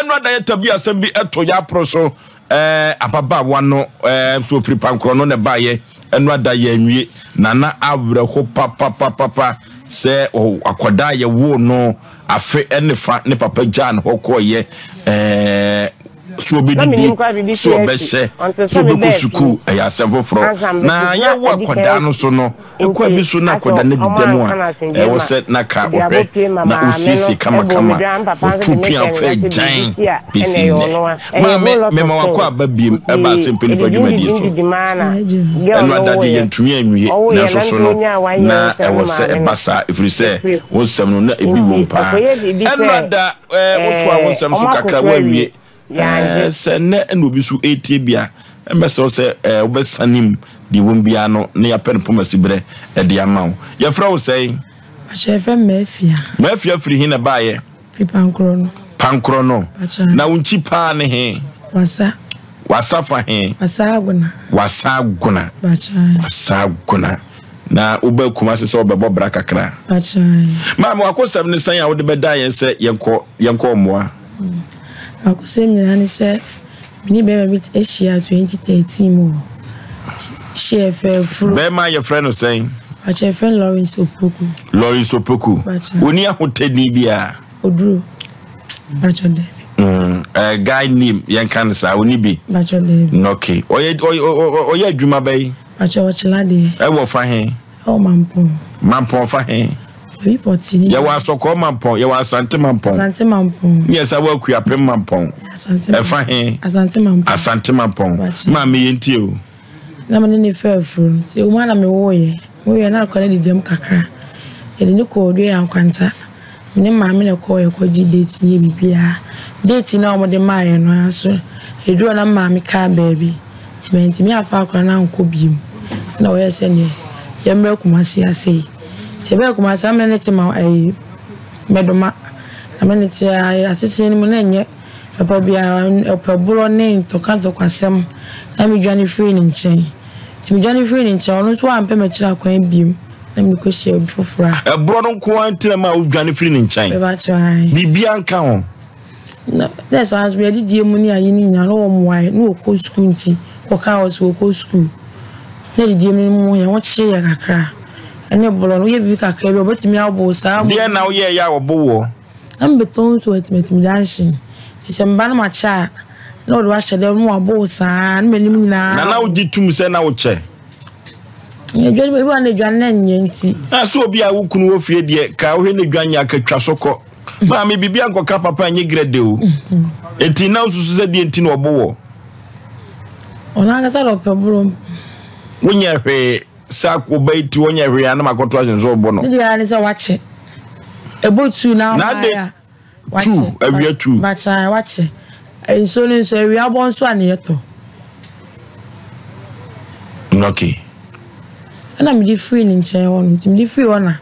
Ɛno ada yɛ tabi asɛm bi ɛto yɛ aporo so ɛɛ ababaawa no ɛɛ so ofiri pankorɔ no na ɛbaayɛ ɛno ada yɛ nwie na na awerɛho papapapapa sɛ akwadaa yɛ woo no afe ɛne fa ne papa gyaa ne hɔ kɔɔyɛ ɛɛ so ɔbɛdidi so ɔbɛhyɛ so ɔbɛkɔ sukuu ɛyɛ asɛm foforɔ na yɛwo akwadaa no so no Ɛkwan bi so na akwadaa no deda mu a, ɛwɔ sɛ na ka ɔhwɛ na osiesie kamakama, otu pia fa gyan besi nnɛ. Maame, mema wakɔ aba biem ɛba asɛmpɛ nipa dwumadie so. Ɛno ada deɛ yɛntumi anwie, nanso so no na ɛwɔ sɛ ɛba saa, ɛfiri sɛ wo nsɛm no na ebi wom paa. Ɛno ada wotoa wo nsɛm so kakra woanwie. Yɛangye. Sɛ nnɛ na obi so retie bi a, mɛsrɛ wo sɛ wobɛsane mu deɛ ɛwom biara no na yɛapɛ no pomasiberɛ de ama wo. Yɛfrɛ wo sɛn? Pakyɛ yɛfrɛ me Maafia. Maafia firi he na ɛbaeɛ? Firi Pankorɔ no. Pankorɔ no. Pakyɛ. Na wo nkyi paa ne he? Wasa. Wasa fa he? Wasa Agona. Wasa Agona. Pakyɛ. Wasa Agona. Na woba Kumasi sɛ wobɛbɔ bra kakra. Pakyɛ. Maame, wakosɛm ne sɛn a wode bɛdan yɛn sɛ yɛnkɔ yɛnkɔ mmoa? M'akosɛm nyinaa ne sɛ me ne bɛrima bi ahyia 2013 mu hɔ. Hyɛ fɛ furu. Bɛrima yɛfrɛ no sɛn? Pakyɛ yɛfrɛ no Lawrence Opoku. Lawrence Opoku. Pakyɛ. Oni ahotɛni biara? Oduro. Pakyɛ dɛbi. Mm, uh, guy name yɛn ka no saa oni bi. Pakyɛ dɛbi. Okay. Ɔyɛ ɔyɛ adwuma bɛyi? Pakyɛ ɔkyela deɛ. Ɛwɔ fa he? Ɛwɔ Mampɔn. Mampɔn fa he? Baabi pɔtee ni. Yɛwɔ Asɔkɔɔ Mampɔn, yɛwɔ Asante Mampɔn. Asante Mampɔn. Ne yɛsa wɔ Akuapem Mampɔn. Asante. Ɛfa he? Asante Mampɔn. Asante Mampɔn. Maame yɛn tie o. Na me ne ne fɛ afuro no. Nti ewom a na me woeɛ. Me woeɛ na akwadaa no didi dɛm kakra. Yɛde no kɔɔ Oduoya Nkwanta. Me ne maame na ɛkɔɔ yɛkɔgye date no yɛ biribiara. Date no a wɔde maa yɛn no ara nso, ɛduru hɔ na maame kaa baabi. Nti mantumi amfa akwadaa no ankɔ bio. Ɛna wɔyɛɛ sɛ neɛ yɛmmrɛ Kumasi ase yi. Nti yɛbɛɛ Kumasi a, na me ne no te ma ɛyi Mɛdoma. Na me ne no te a, asetena no mu na ɛnyɛ papa biara. Ɔpɛ borɔ ne ntɔkwa ntɔkwasɛm. Na medwane firii ne nkyɛn. Nti medwane firii ne nkyɛn, ɔno nso wampɛ m'akyiri akwan bio. Na mede kɔhyia obi foforɔ a. Ɛborɔ no nko ara nti na ma wodwane firi ne nkyɛn? Mebakyɛ ae. Biribiara nka ho? Na na saa nso yɛdidie mu ne ayi no nyinaa na wɔmmoa yɛn. Na wɔkɔ sukuu nti wɔkaa wɔ sɛ wɔkɔ sukuu. Na adidie mu no mu yɛn ho kyere yɛn kakra. Ɛne borɔ no woyɛ biribi kakra bi a wɔbɛtumi abo wo saa. Deɛn na woyɛeɛ a wɔbo woɔ? Na mebɛtɔn nsuo wɔ Atimatim junction. Nti sɛ meba na makyɛ a na wɔde wo ahyɛ dɛm na wɔabo wo saa na m'anim nyinaa. Na na wogye tom sɛ na wokyɛ? Edwa no ebi wɔ na edwa no nyɛ nti. Na so obi a wo kunu wɔ fie deɛ ka wohwɛ ne dwa nyɛ akatwa so kɔ. Maame biribi ankɔka papa nyɛ grɛde o. Enti na wosusu sɛ deɛ nti na ɔbo wɔ. Ɔno ankasa na ɔpɛ boro. Wonyɛ hwee sɛ ɔba yi ti wonyɛ hwee a na makɔto ahyɛ nso ɔbɔ no. Ne deɛ ara ne sɛ wakyɛ. Ɛbɔ tu na ama ya. Tu awia tu. Bakyan wakyɛ. Nsuo no nso awia bɔ nso a na yɛtɔ. Okay. Ɛna mede firi ne nkyɛn hɔ no nti mede firi hɔ na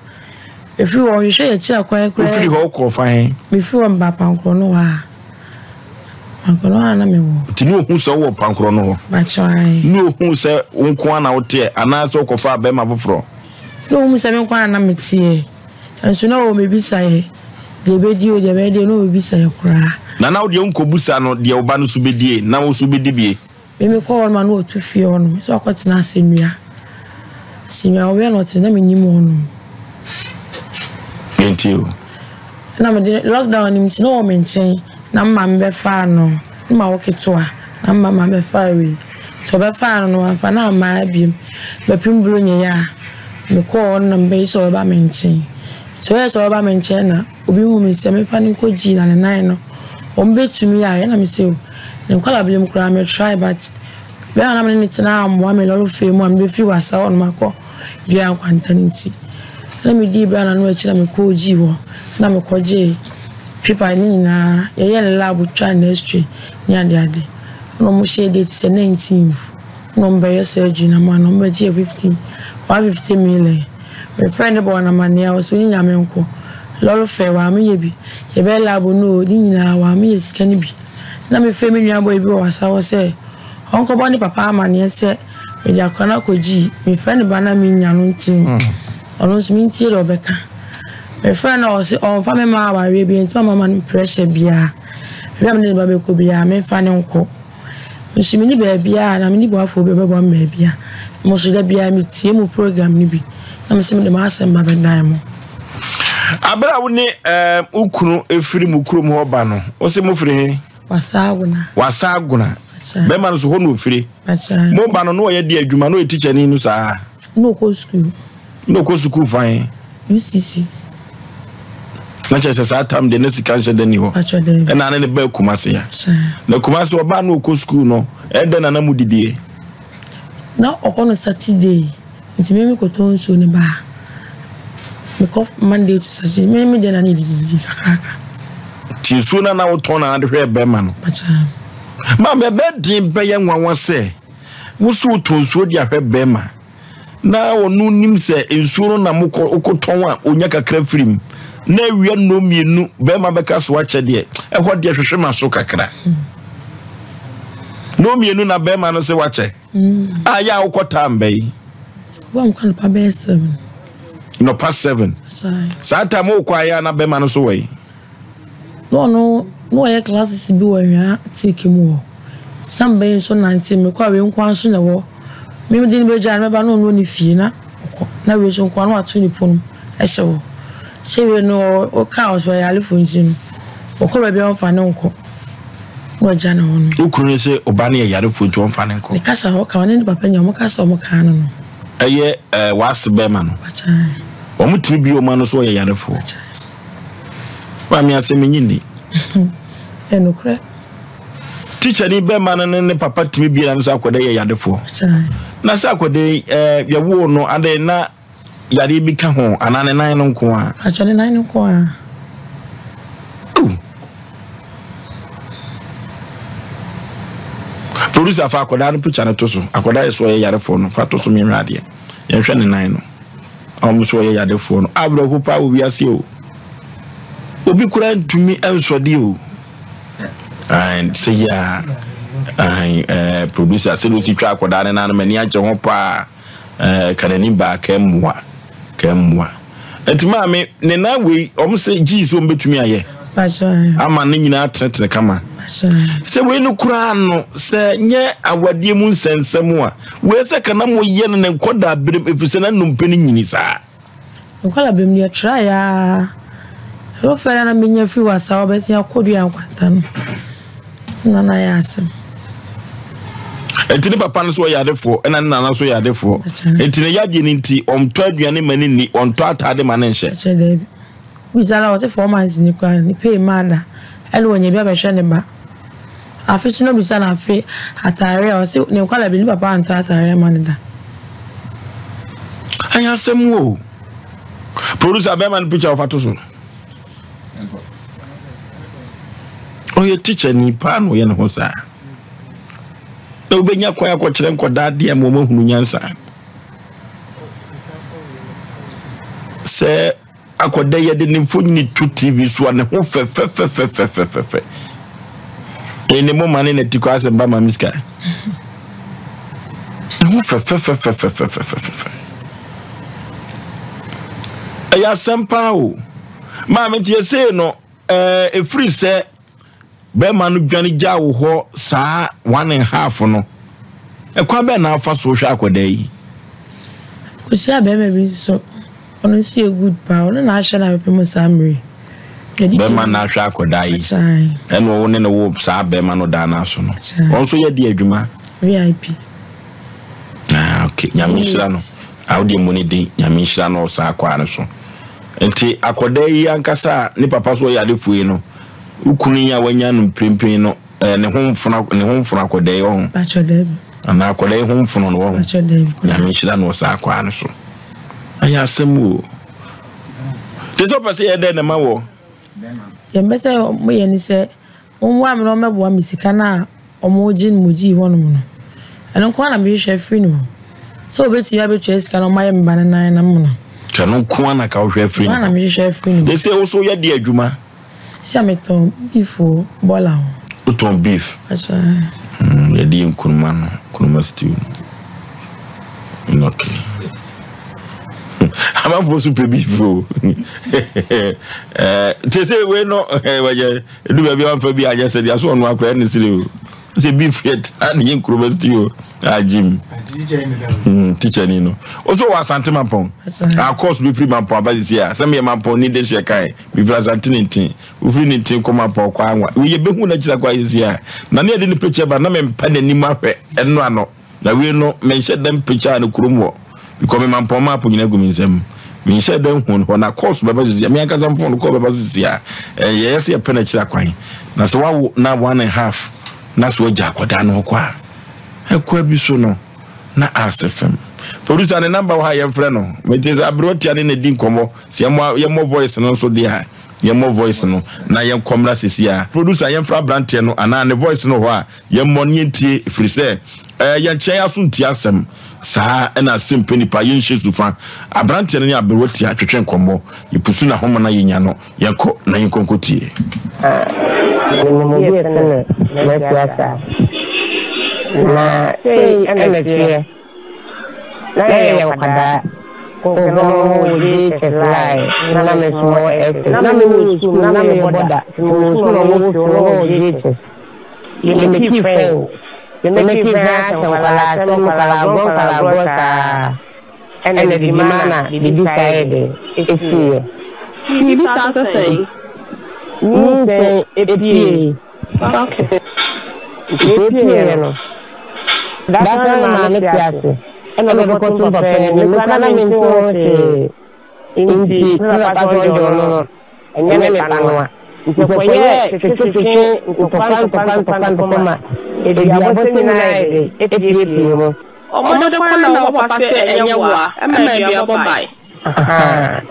efiri hɔ ɔhwehwɛ yɛ kyerɛ kwan koraa. Wofiri hɔ wokɔɔ fa he? Mefiri hɔ meba Pankorɔ no hɔ a. Pankorɔ no hɔ a na mewɔ. Nti ne ohun sɛ wowɔ Pankorɔ no hɔ? Bakyan. Ne ohun sɛ wo nko ara na woteɛ anaasɛ wokɔfaa bɛrima foforɔ? Ne ohun sɛ me nko ara na meteɛ. Nso na wɔmmebisa yɛ deɛ ɛbɛdi o, deɛ ɛbɛyɛ deɛ na wɔmmebisa yɛ koraa. Na na wo deɛ wonkɔbusa no deɛ wo ba no so bɛdie, na wo nso wobɛdi bie. Me mekɔɔ hɔ nom a na wɔtu fie hɔ nom sɛ wakɔtena asɛnnua. Asɛnnua hɔ bia na ɔte na mennim hɔ nom. Yɛntie o. Ɛna mede lockdown no nti na ɔwɔ me nkyɛn na me maame bɛfaa no ne ma wo ketewa na me maame bɛfaa wei nti ɔbɛfaa no no wamfa no amma biom bɛpem buronya yi a mekɔɔ hɔ no na mebɛyi sɛ ɔbɛba me nkyɛn nti ɔyɛ sɛ ɔbɛba me nkyɛn na obi hu me sɛ memfa no nkɔ gyii na ne nan no wɔn bɛtumi ayɛ na mesɛ o ne nkwadaa binom koraa me try but bɛrima na me ne ne tena ammoa me lɔre fee mu a mebɛfiri wasa hɔ nom akɔ dua nkwanta no nti na medii berɛ a na no akyi na mekɔɔ gyii hɔ na mekɔgyee paper ne nyinaa yɛyɛ ne lab twa ne x-ray ne adeade na wɔn hyɛ date sɛ 19 na wɔn bɛyɛ surgery na ma na wɔn bɛgye 15 150 million mefrɛ ne bɔ wɔn amaneɛ a wɔsɛ ne nyame nko lɔre fɛ wɔn ameyɛ bi yɛbɛyɛ lab no o ne nyinaa wɔn ameyɛ sika no bi na mefrɛ me nua bɔ bi wɔ wasa hɔ sɛ ɔnkɔbɔ ne papa amaneɛ sɛ Mede akora no akɔgyi mefrɛ ne ba na menya no nti no ɔno nso mentie deɛ ɔbɛka. Mefrɛ no a ɔse ɔmfa me mma awareɛ bi nti ɔmma ma no pressure biara. Baabi a me ne ne ba bɛkɔ biara, memfa no nkɔ. Me nso menni baabiara na menni boafoɔ bi a ɔbɛboa me baabiara. Mo nso da biara metie mo program no bi na mese mede m'asɛm ba bɛdan mo. Abere a wo ne eh, wo kunu firi mo kurom hɔ ba no, wo se mo firi he? Wasaagona. Wasaagona. Bɛrima no so hɔ na ofiri. Mo ba no na ɔyɛ de adwuma na ɔyɛ tikyani no saa. Na ɔkɔ sukuu. Na ɔkɔ sukuu fan. UCC. Na kyerɛ sɛ saa tam deɛ na sika nhyɛ da ni hɔ. Ɛna ne ne ba Kumase ya. Na Kumase ɔbaa na ɔkɔ sukuu no ɛdɛn na na mo didie? Na ɔkɔ no Saturday nti me mekɔtɔ nsuo no ba a mekɔ Monday to Saturday me me deɛ na ne didididi kakrakra. Nti nsuo no na wotɔn na ade hwɛɛ bɛrima no? Maame ɛbɛyɛ den bɛyɛ nwanwa sɛ wo so wotɔn nsuo de ahwɛ bɛrima. na ɔno nim sɛ nsuo no na mokɔ wokɔtɔn a ɔnya kakra firi mu na awia nnɔ mmienu bɛrima bɛka so akyɛ deɛ ɛhɔ deɛ hwehwɛ ma so kakra nnɔ mmienu na bɛrima no sɛ wakyɛ a yɛ a wokɔ tam bɛyi nɔpa 7 saa tam wokɔ ayɛ a na bɛrima no so wɔ yi Na ɔno na ɔyɛ classes bi wɔ Anwea Teak mu hɔ. Nti na mebɛyɛ nso nante mekɔ a wei nko ara nso na ɛwɔ. Me mede no bɛgya no mɛba na ɔno ɔni fie na ɔkɔ. Na wei nso nko ara na wato ne pono hyɛ hɔ. Sɛ wei no ɔka ɔsɛ ɔyɛ alefo nti no ɔkɔ baabi a ɔmfa no nkɔ na ɔgya ne hɔ no. Wo kunu no sɛ ɔba no yɛ yarefo nti ɔmfa no nkɔ. Ne kasa ɔka ɔne ne papa nya ɔmo kasa ɔmo kaa no no. Ɛyɛ ɛɛ w'ase bɛrima no. Wɔn tumi bi wɔn ano so ɔyɛ yarefoɔ. Maame asɛm menye nni. Ɛnokorɛ. Tikyani bɛrima no ne ne papa tumi bie n'ano sɛ akwadaa yɛ yadefoɔ. Na sɛ akwadaa yi ɛɛ yɛwoo no adɛn na yadeɛ bi ka ho anaa ne nan no nko a? Akyɛ ne nan no nko a. Producer fa akwadaa no picture no to so. Akwadaa yɛ so ɔyɛ yarefoɔ no fa to so mmiɛnhwɛ adeɛ. Yɛnhwɛ ne nan no. Wɔn nso wɔyɛ yadefoɔ no. Awerɛho paa wɔ wiase o. Obi koraa ntumi nsɔde o. And sɛ yɛ a eh, producer sɛdeɛ osi twa akwadaa ne nan no m'ani agye ho paa. Eh, ka n'anim baa kɛmmoa kɛmmoa. Nti maame ne nan wei wɔn sɛ gyii so wɔn bɛtumi ayɛ ama ne nyinaa tenetene kama. Sɛ wei no koraa no sɛ nyɛ awadeɛ mu nsɛnsɛm a wei sɛ kana mo yɛ no ne nkɔdaa berem ɛfiri sɛ na nnompe no nyini saa. Nkɔdaa berem deɛ tra ya ɛwɔ fɛ na menya firi wɔ asawa bɛsi akɔdua nkwanta no. Na na yɛ asɛm. Nti ne papa no so ɔyɛ adefoɔ ɛna ne nana so yɛ adefoɔ. Nti ne yadeɛ no nti ɔntɔ aduane ma ne nni, ɔntɔ ataade ma ne nhyɛ. Kyɛ daabi. Bisa na ɔse 4 months ni koraa ne pay maa da ɛna ɔnya bi abɛhwɛ ne ba. Afe so na bisa na afe ataare a ɔse ne nkwala bi ne papa antɔ ataare ama ne da. Ɛyɛ asɛm o. Producer bɛrima no picture ɔfa to so. Ɔyɛ teacher ni paa na ɔyɛ ne ho saa. Na wobɛnya kwan akɔkyerɛ nkɔdaa adeɛ ma wɔahunu nyansa. Sɛ akɔda yɛde ne mfonini to TV so a ne ho fɛfɛfɛfɛfɛfɛ. Ne moma ne n'ati kɔ asɛm ba ma me sika. Ne ho fɛfɛfɛfɛfɛfɛfɛ. Ɛyɛ asɛm paa o. Maame nti ɛsei no ɛɛ ɛfiri sɛ bɛrima no dwane gyaa wo hɔ saa one and half no ɛkwan bɛn na afa so hwɛ akwadaa yi. Kɔhyia bɛrima bi nso ɔno nso yɛ good paa ɔno na ahyɛ no abɛpem mu saa mmere yi. Bɛrima na ahwɛ akwadaa yi ɛna ɔwo ne ne wo saa bɛrima no daa n'aso no ɔno nso yɛ di adwuma. VIP. Ah, okay nyame nhyira no awodeɛ mu ne din nyame nhyira no saa kwaa no so. Nti akwadaa yi ankasa a ne papa so ɔyɛ adefoɔ yi no, wo kunu yi a wanya no mprempren no, eh, ne ho mfono ne ho mfono akwadaa yi ɔho. Pakyɛ daabi. Anaa akwadaa yi ho mfono no ɔho. Pakyɛ daabi. Nyame nhyira no wɔ saa akwaa no so. Ɛyɛ asɛm o. Te sɛ ɔpɛ sɛ yɛ dɛn na ma wɔ? Deɛ mpɛ sɛ moyɛ ne sɛ Wɔmmoa me na wɔmmɛboa me sika no a wɔregye no mogyi hɔnom no. Ɛno nko ara na mehwehwɛ afiri ne hɔ. Sɛ wɔbɛtumi abɛtua sika na wɔayɛ me ba no nan na mono. Ɛno nko ara na ka wohwɛ afiri ne hɔ. na mehwehwɛ afiri ne hɔ. Te sɛ wo so yɛ de adwuma. Sɛ metɔn beef wɔ bɔɔla ho. Wotɔn beef? Akyɛ. Yɛde yɛ nkuruma no, nkuruma stew no. Okay. Amanfoɔ so pɛ beef o. Te sɛ wei no wɔyɛ edu baabi a wɔmfa bi anyɛ sɛ deɛ so ɔno akora ne sere o. Sɛ beef yɛ taa ne yɛ nkuruma stew o. Agyim. Teacher ni no. O so wɔ Asante Mampɔn. Akɔs bi firi Mampɔn aba sisi a sɛ meyɛ Mampɔn ni de hyɛ kan. Mefiri Asante ne ntin. Wofiri ne ntin kɔ Mampɔn kɔ anwa. Wei yɛbɛhu n'akyiri akɔ ayɛ si a. Na ne yɛde ne picture ba na mempɛ n'anim ahwɛ ɛno ano. Na wei no menhyɛ da mpagyaa no kurom hɔ because me mampɔn map nyina gu me nsam. Menhyɛ da nhu no hɔ na course bɛba sisi a me ankasa mfon no kɔɔ bɛba sisi a yɛyɛ sɛ yɛpɛ no akyiri akwan. Na sɛ wawo na one and half na sɛ wagya akwadaa no hɔ kɔ a ɛkwa bi so no na ase fam. Producer ne number wɔ ha yɛmfrɛ no. Mete sɛ aberewa tia ne na di nkɔmmɔ sɛ yɛmmɔ yɛmmɔ voice no nso deɛ a yɛmmɔ voice no na yɛnkɔ mmra sisi a. Producer yɛmfrɛ aberanteɛ no anaa ne voice no wɔ hɔ a Yɛmmɔ no yɛntie, ɛfiri sɛ yɛnkyea yɛn aso ntie asɛm. Saa ara na asɛm pɛ nipa, yɛnhyɛ su fa. Aberanteɛ no ne aberewa tia twetwe nkɔmmɔ, yɛpusu n'ahoma na yɛnya no. Yɛnkɔ na yɛnkɔ nkɔtie. Menim obi a yɛfrɛ no Matias a, na sei na ɛteɛ, na yɛyɛ nkwadaa, nti na ɔno wɔ JHS line na me nso mewɔ SS. Na me wɔ sukuu mu na meyɛ bɔda, nti mewɔ sukuu na ɔno wɔ fie, ɔno wɔ JHS. Yɛmɛkii fɛn yɛmɛkii fɛn ara sɛ nkwadaa asɛm nkwadaa agorɔ nkwadaa agorɔ saa ɛna didi maa na didi saa yɛ dɛ ɛsiiɛ. Biribi saa sɛ sɛn? Nyinsɛn ɛpiee. Okay. Nti ɛpieeɛ no da koraa na maame te ase ɛna ɔde kɔto papa anim me koraa na mente ho hwee nti na papa sɛ ɔgye ɔno no Ɛnyɛ me ba no a. Nti ɔkɔyɛɛ twetwetwetwe ntɔkwa ntɔkwa ntɔkwa ntɔkwa ma aduabɔsɛm nyinaa yɛ dɛ epiepie mu. Wɔde kɔ na wo papa sɛ ɛnyɛ wo a, ɛma aduabɔ bae. Ahaa.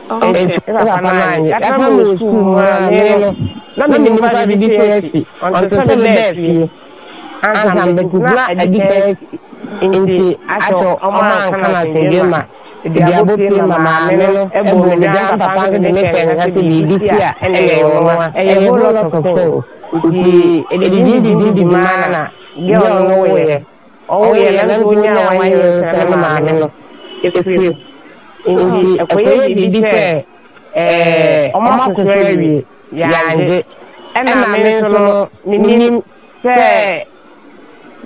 Nti me papa no annye. Yɛatena me wɔ sukuu mu a, me no, na mennim koraa biribi sei asi until sɛ mebaa fie ansa na mebɛte. Na adi kan asi nti asɛ wɔanka no asomdwoe ma Aduabɔ pue ma maame no bɔɔ me dua na papa nso de me hyɛɛ ne nsa sɛ biribi si a ɛna ɛyɛ ɔno a. Ɛyɛ whole lot of things nti ɛdidi didi didi maa na girl no woeɛ. Ɔwoeɛ na nso ɔnyaa one year nso na ne maame no ɛfiri mu. Nti ɛkɔyɛ biribi sɛ ɛɛ wɔn akɔ so awie yɛangye. Ɛna me nso no menim sɛ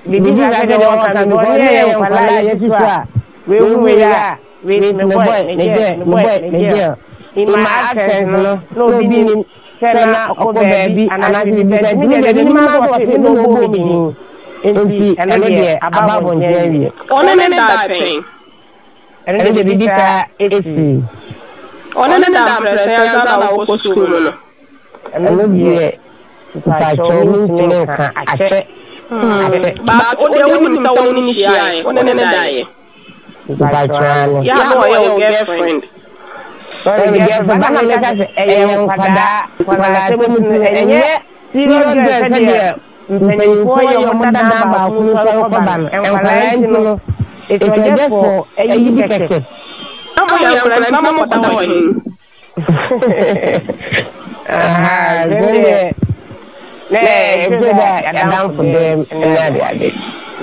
biribi saa sɛdeɛ wɔka no because ne yɛyɛ nkwadaa a yɛsi so a wei hu wei a wei me boy me girl me boy me girl in my absence no na obi nim sɛ na ɔkɔ baabi anaasɛ biribi saa nti me deɛ deɛ menim ara sɛ ɔte me na ɔbɔɔ me din nti ɛno deɛ aba abɔnten awie. Ɔne ne daa pɛn. Ɛno deɛ biribi saa sii. Ɔne ne daa mprɛnsa ansa na wokɔ sukuu mu no. Ɛno deɛ mpakyɛw mentumi nka akyɛ akyɛ. But wo deɛ wonim sɛ wo ne no hyiaeɛ, wo ne no daeɛ. Mpakyɛw aane. Yɛ a na ɔyɛ wo girlfriend. Ɔyɛ me girlfriend but na meka sɛ ɛyɛ nkwadaa nkwadaa asɛm nti no ɛnyɛ serious girl sɛdeɛ Mpanyimfoɔ yɛ wɔn da dan baako mu sɔre kɔba no, nkwadaa nti no, it was just for ayi bi kɛkɛ. Na mo yɛ nkwadaa nti na mo kɔda wɔ he? Ahaa, sɛ deɛ na ɛkyerɛ dɛ yɛadamfo dɛm ne ade ade,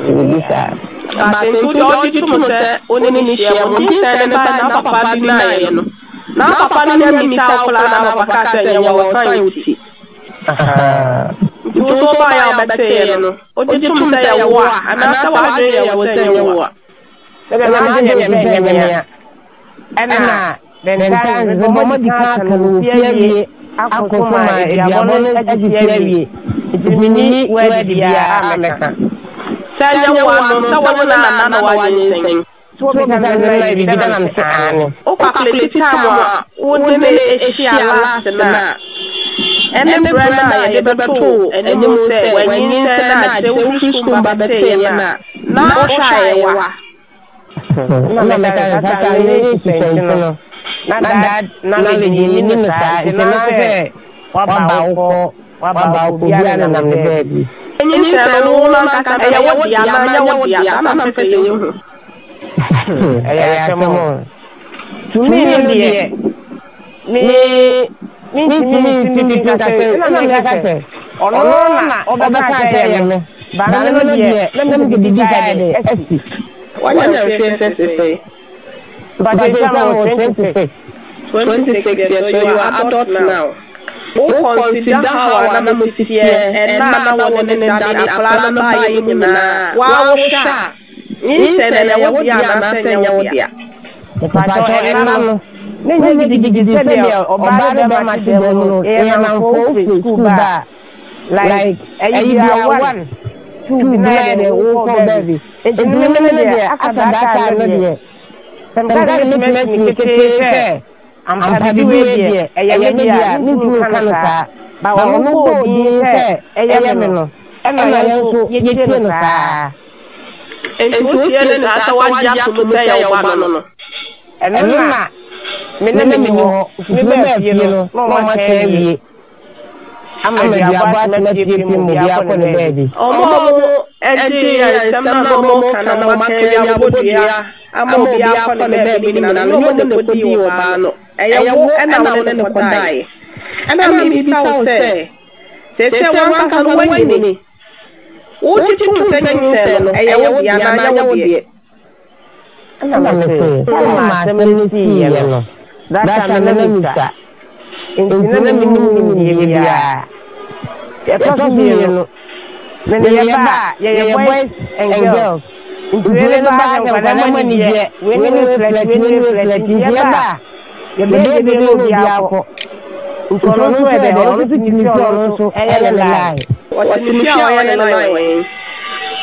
biribi saa. But nti wo deɛ ɔgye tom sɛ wo ne no hyia mu, nyinsɛn no bae na wo papa denied no, na wo papa no nya mmisaa wo koraa na wo papa kaa sɛ nyɛ wo a ɔsan wo ti. Nti wo nso wobaeɛ a wobɛteeɛ no, wogye tom sɛ ɛyɛ wo a, anaasɛ w'adwene yɛ wo sɛ ɛnyɛ wo a? Sɛdeɛ m'adwene yɛ me sɛ ɛnyɛ me a, ɛna the entire nso wɔadi kan aka no wɔ fie awie akɔ so ma aduabɔ no asisi awie, nti menni word biara a mɛka. Sɛ ɛnyɛ wo a no, sɛ wo ne no anna na woanyinsɛn. So wobisa me sɛ mɛyɛ biribi da na mese aane. Wo calculate time a wo ne no hyia last no a, ɛne berɛ no a yɛde bɛto wo anim sɛ wanyinsɛn no a, kyerɛ wofiri sukuu mu ba bɛteeɛ no a, na wohwɛ a ɛyɛ wa? Na mɛka sɛ saa time no ne susua nti no, na that knowledge no yɛnni no saa nti na sɛ waba wokɔ, waba wokɔ, obiara nenam ne baabi. Nyinsɛn no, wo no ankasa no, ɛyɛ wo dea anaa ɛnyɛ wo dea? Saa na mepɛ sɛ yɛhu. Ɛyɛ asɛm o. To me no deɛ, me mentumi nsi me ti nka sɛ, ɛna meka sɛ, ɔno na ɔbɛka sɛ ɛyɛ me, but me no deɛ, na mede biribi saa yɛ dɛ, asi. Wanya mfeɛ sɛ sesɛe? Mpakyɛ seesei a mewɔ 26. 26 years, so you are adult now. Wo consider how a na mo si teɛ, ɛna a na wo ne no da ne akwadaa no baeɛ no nyinaa, waa wo hwɛ a, nyinsɛn no ɛyɛ wo dea anaasɛ ɛnyɛ wo dea? Mepakyɛw ɛna no, na ɛnyɛ gidigidi sɛdeɛ ɔbaa ne bɛrima te dan mu no, yɛyɛ nnamfoɔ, wofiri sukuu ba a, like ɛyi bia one, two bi na ayɛ dɛ wokɔ baabi, nti me ne no deɛ asa that time no deɛ, sɛ meka sɛ mɛtumi asi me ketee sɛ Ampa biribi wei deɛ ɛyɛ me deɛ a mentumi nka no saa, but ɔno bɔɔ din sɛ ɛyɛ me no ɛna yɛn nso yɛtie no saa. Enti wotie no saa sɛ woagye ato mu sɛ ɛyɛ wo ba no no? Ɛno na me na menni hɔ, nti mebaa fie no na wɔaka awie. Ama aduabɔ atena apiepie mu obiara kɔ ne baabi. Wɔn a wɔgye yɛn nsɛm no a na wɔka na wɔaka awie abobɔ dua ama obiara akɔ ne baabi no nyinaa no, ɛnyɛ wɔn na ɛkɔdii ɔbaa no. Ɛyɛ wo na wo ne no kɔdaeɛ. Ɛnna mebisa wo sɛ, seesei w'ankasa no woanyini, wogye tom sɛ nyinsɛn no, ɛyɛ wo dea anaa ɛnyɛ wo deɛ? Ɛnna mese, Sɛnea m'asɛm no siiɛ no, that time no na misua, enti na mennim nimdeɛ biara. Deɛ ɛtɔ so mmienu, me ne yɛba a, yɛyɛ boys and girls, nti wei no ba a sɛ nkwadaa no mu anigyeɛ, wei ne wei flɛte, wei ne wei flɛte, nti yɛba a, yɛbɛyɛ dede na obiara akɔ. Nti ɔno nso yɛ dɛ, ɔno nso tumi fi ɔno nso yɛ ne line. Ɔtumi fi a ɔyɛ ne line wɔ he?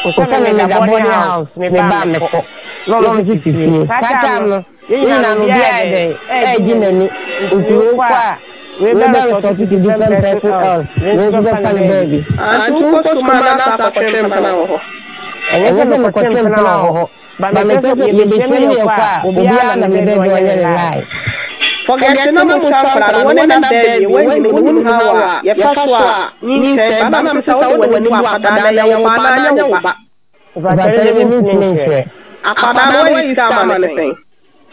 Ɔsɛ me meda boarding house, me ba a mekɔ, na ɔno nso te fie. Saa time no, yɛn nyinaa no obiara yɛ dɛn, ɛɛgye n'ani. Nti wei kɔ a, wei bɛ resort to different person else, wei nso bɛfa ne baabi. Ah, nti wokɔ sukuu mu a na asa akɔtwe mpena wɔ hɔ? Ɛnyɛ sɛ mekɔtwe mpena wɔ hɔ. Ba mepɛ sɛ yɛbɛhyia mu yɛkɔ a obiara na me baabi a ɔyɛ ne line. Forget na mo sua nkwadaa no wɔne na baabi wɔnyini wonim how a yɛfa so a nyinsɛn ba na mese sɛ wode w'ani bu akwadaa no ɛyɛ wo ba anaa ɛnyɛ wo ba. Mpakyɛw deɛ mentumi nkyerɛ. Akwadaa no woayi sika ama no sɛn?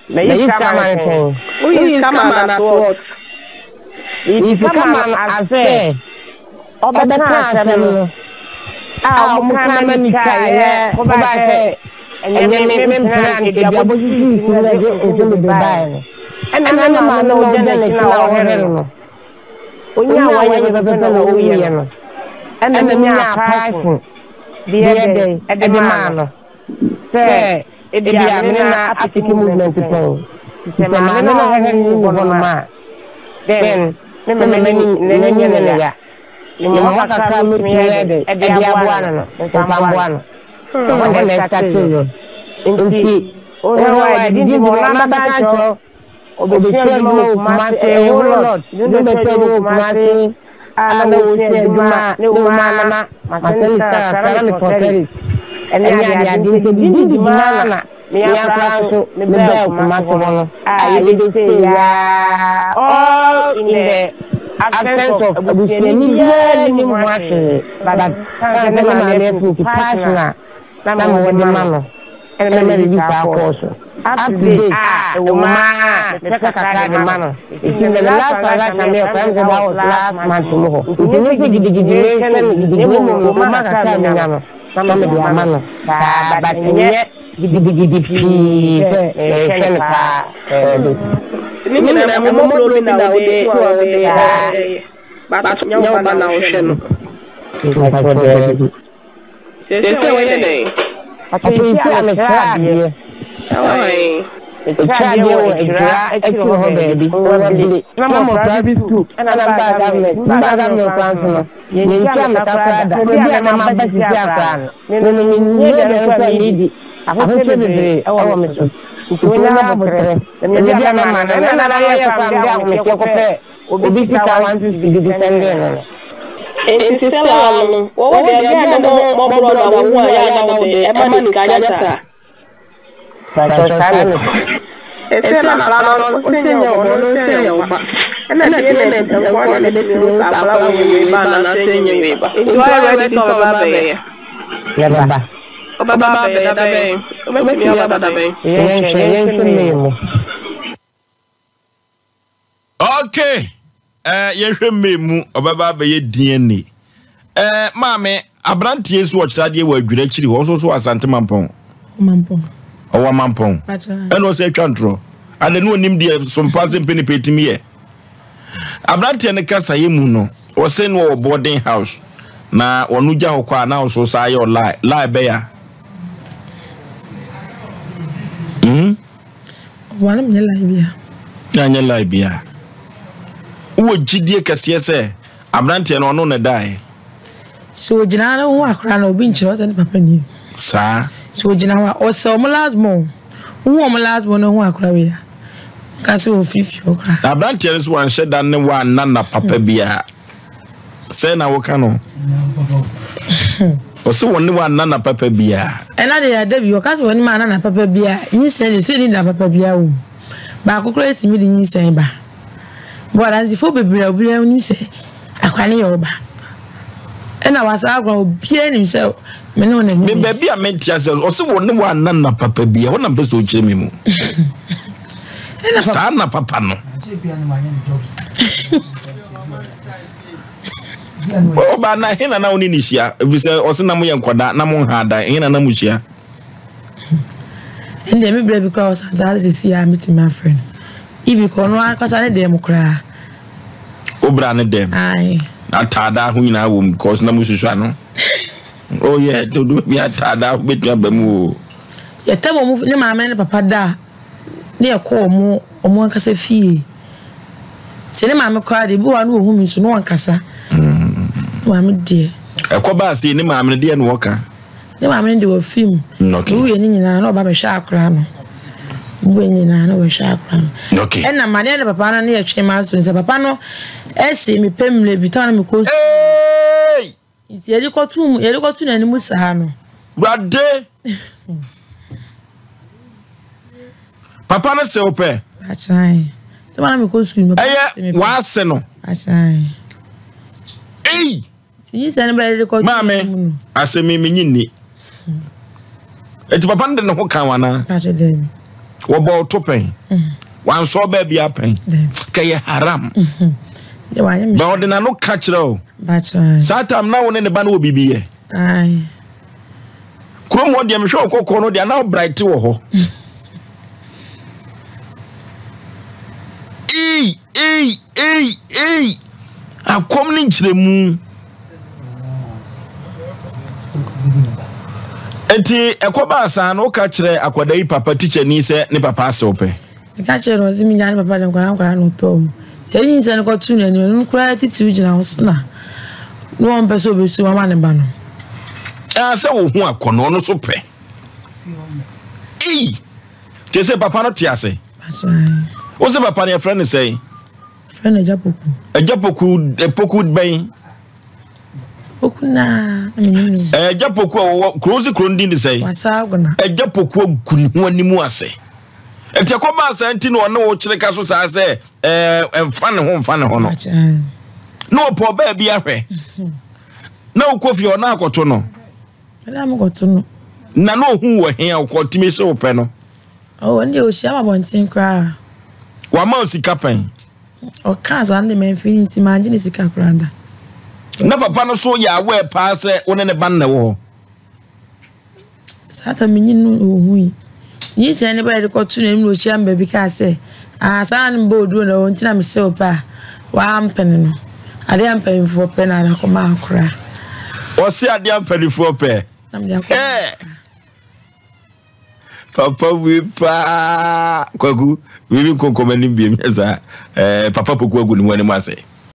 Mayi sika ama no sɛn? Woyi sika ma no as what? Meyi sika ma no as sɛ ɔbɛka asɛm no a wɔka ma me twaeɛ kɔbaa sɛ ɛnyɛ me me mpena nkaduabɔ sisii so na ɛde nsɛm bebree baeɛ no. Ɛna ne maame na ɔgya n'akyi na ɔhwere no. Onyaa wayɛ pɛpɛpɛ na ɔwuiɛ no. Ɛna menyaa passion de yɛ dɛn de maa no. Sɛ ebia me ne no apeke movement pɛn, nti sɛ maame no a ɔhwɛ no no nni hɔnom a, then me mma m'ani n'ani nyɛ no ya. Ne mmoa kakra a mɛtumi ayɛ dɛ de aboa no no, memfa mmoa no. Ɛhɔ na ɛstarteeɛ. Nti wohwɛ hɔ a, adidi nti ma ɔno abɛka akyerɛ wo, ɔbɛsua adwuma wɔ Kumasi, a whole lot, de no bɛsua adwuma wɔ Kumasi a na wɔsua adwuma a na ɛwɔ mu a na masɛne sika kakra na metɔ service ɛne ade ade nti didi didi maa na mea koraa nso mebaa Kumasi hɔ no a yɛbɛsei yaa all in the absence of abusuani biara nnim ho ahwee but sane sɛ ne maame afu nti passion a na mewɔ de ma no na na biribi saa kɔɔ so. Up to date a, ɛwɔ mu ara a, mepɛ kakra de ma no. Nti the last transaction a meyɛ koraa, ɛm sɛ that was last month mu hɔ. Nti nyɛ sɛ gidigidi mehwɛ no gidigidi na mmom no, ɔma kakra a menya no na mede ama no saa but ɛnyɛ gidigidi pii sɛ mehwɛ no paa, daabi. Ne nyinaa mu, mmɔborɔ bi na wode to a wode yɛ, but nyɛ wo ba na wohwɛ no. Mpakyɛw, daabi. Seesei woyɛ dɛn? Afei seesei a mekyerɛ adeɛ. Ɛwɔ he? Mekyerɛ adeɛ wɔ Adwira akyiri hɔ baabi, Nwabili. Na mmɔfra bi sukuu ɛna mebaa government. Mebaa government koraa nso no, mentua me ka koraa da. Baabi a na maba seesei a koraa no, me no menni aduane nso a medi. Ahokyerɛ bebree wɔ me so. Nti wonya aboterɛ. Na menya bi a mɛma no. Ɛna na meyɛɛ koraa mede ahometeɛ kɔpɛɛ Obi sika 150 bi de sɛndee no no. Enti Stella no, wɔwɔ deɛ ɛyɛ a na mɔborɔ na wohu a ɛyɛ a na wode ɛma no sika nyɛ saa? Mpakyɛw saa na ɛte. Ɛsɛ na akwadaa no ɔsɛ nyɛ wo ba ɔno nso yɛ wo ba ɛna deɛ na nkoa na ɛbɛtumi ahu sɛ akwadaa wei yɛ wei ba anaasɛ ɛnyɛ wei ba nti wayɛ ready sɛ ɔbɛba abɛyɛ? Yɛbɛba. Ɔbɛba abɛyɛ da bɛn? Ɔbɛtumi aba da bɛn? Yɛnhwɛ, yɛnhwɛ May mu. Okay, eh, yɛhwɛ May mu ɔbɛba abɛyɛ DNA. Eh, maame, aberanteɛ so ɔkyerɛ adeɛ wɔ adwira akyiri hɔ, ɔso so wɔ Asante Mampɔn. Mampɔn. Ɔwɔ Mampɔn. Ɛna ɔsɛ atwa ntorɔ. Ade no onim deɛ sompa sɛ mpɛ nipa etimi yɛ. Aberanteɛ no kasaeɛ mu no, ɔse no ɔwɔ boarding house na ɔno gya hɔ kɔ a na ɔso saa yɛ ɔlae. Lae bɛya. Hmm? Ɔba no nyɛ lae bia. Na nyɛ lae bia. Wowɔ gyidie kɛseɛ sɛ aberanteɛ no ɔno na ɛdaeɛ. Sɛ ogyina ne ho akora na obi nkyerɛ ɔsɛ ne papa ni. Saa. Sɛ ogyina hɔ a ɔsɛ ɔmo last born. Wohu ɔmo last born no ho akora wei a. Nka sɛ ofiri fie hɔ koraa. Na aberanteɛ no nso wanhyɛ da ne wanna nna papa biara. Sɛn na woka no? Ɔsɛ wɔne wanna nna papa biara. Ɛna deɛ ada bi ɔka sɛ wɔne manna nna papa biara. Nyinsɛn deɛ sɛ ni nna papa biara wɔ mu. Baako koraa tumi de nyinsɛn ba. Bɔ adansefoɔ bebree a obiara nim sɛ akwa no yɛ wo ba. Ɛna wasa agorɔ obiara nim sɛ me ne wo na Me baabi a mente ase ɔsɛ wɔne wanna nna papa biara. Hɔ na mpɛ sɛ ɔkyerɛ me mu. Saa nna papa no. Ɔbaa na hena na wo ne ne hyia? Ɛfiri sɛ ɔse na moyɛ nkwadaa na mo nha adan. Hena na mo hyia? Ɛndeɛ me berɛ bi koraa wɔ Santase sisi a metumi afrɛ no. Ibi kɔ ɔno ankasa ne dɛm koraa. Wo bra ne dɛm? Ae. Na ataadaa ho nyinaa wɔ mu because na mo susu ano. Oh yeah, dodo bi ataadaa ho betumi aba mu o. Yɛtɛm ɔmo ne maame ne papa da a ne yɛkɔ ɔmo ɔmo ankasa fie. Nti ne maame koraa deɛ ebi wɔ hɔ a na ohu me nso na ɔnkasa. Ne maame deɛ. Ɛkɔ baa sei ne maame no deɛ na ɔka. Ne maame no deɛ wafi mu. Okay. Mewuiɛ no nyinaa na ɔba bɛhwɛ akora no. Mewuiɛ nyinaa na ɔbɛhwɛ akora no. Okay. Ɛna ma ne ne papa no ne yɛtwe ma so sɛ papa no ɛsi mepɛ mmerɛ bi tɔn na mekɔ. Hey! Nti yɛde kɔto mu yɛde kɔto n'anim saa no. Wurade. Papa no sɛ wopɛ. Akyan. Sɛ wɔn na mekɔ sukuu no. Ɛyɛ w'ase no. Akyan. Ei. Ti yi sɛ ne bɛ yɛde kɔto n'anim no. Maame asɛm yi menyi nni. Eti papa no de ne ho kan wɔn anaa? Akyɛ dɛbi. Wɔbɔ ɔto pɛn. Wansɔ baabi apɛn. Kɛyɛ haram. Bɛ ɔde n'ano ka kyerɛ o. Saa tam na wo ne ne ba no wɔ biribi yɛ. Kurom hɔ deɛ mehwɛ wo kɔkɔɔ no deɛ na wo bright wɔ hɔ. Ei ei ei ei akɔm ne nkyerɛmu. Nti ɛkɔbaa saa no woka kyerɛ akwadaa yi papa tikyani sɛ ne papa asew pɛ. Meka kyerɛ no ɔse menya ne papa de nkwadaa nkwadaa na ɔpɛ wɔn. Sɛ ɛde nyinsɛn no kɔto n'anim ɛno koraa titiriw gyina ho so na na wɔmpɛ sɛ ɔbɛsu ama ne ba no. Ɛɛ sɛ wo ho akɔnɔ ɔno so pɛ. Ei! Kyerɛ sɛ papa no te ase. Wo sɛ papa no yɛfrɛ no sɛn? Frɛ no Agya Poku. Agya Poku, eh, Poku bɛn? Poku naa na menim no. Eh, Agya Poku a wɔwɔ kuro si kuro no din de sɛn? Wasa Agona. Agya Poku agu ne ho anim ase. Nti ɛkɔbaa saa nti na ɔne wo kyerɛ ka so saa sɛ ɛɛ eh, mfa ne ho mfa ne ho no. Na ɔpɔ ɔbaa bi ahwɛ. Na wokɔ fie ɔna akɔto no. Ɛna mekɔto no. Na na ohu wɔ he a ɔkɔtumi sɛ wopɛ no. Oh, ɛnde ɔhyia me abɔnten koraa. Wama wo sika pɛn? Ɔkaa saa no de mamfiri no nti mangye ne sika koraa da. Na papa no so yɛ aware paa sɛ wo ne ne ba no na ɛwɔ hɔ? Saa ta menyi no ɔhui. Nyinsɛn ne ba yɛde kɔto n'anim na ɔhyia me baabi kaa sɛ, ah, saa na ne mba oduro na ɛwɔ nti na mesɛ wo pɛ a, wampene no. Adeɛ a mpanimfoɔ pɛ na adakɔma akora. Ɔse adeɛ a mpanimfoɔ pɛ. Na mede akɔma akora. Papa wei paa kwaku biribi nkonkɔm anim biem nyɛ saa ɛɛ papa poku agu ne ho anim ase.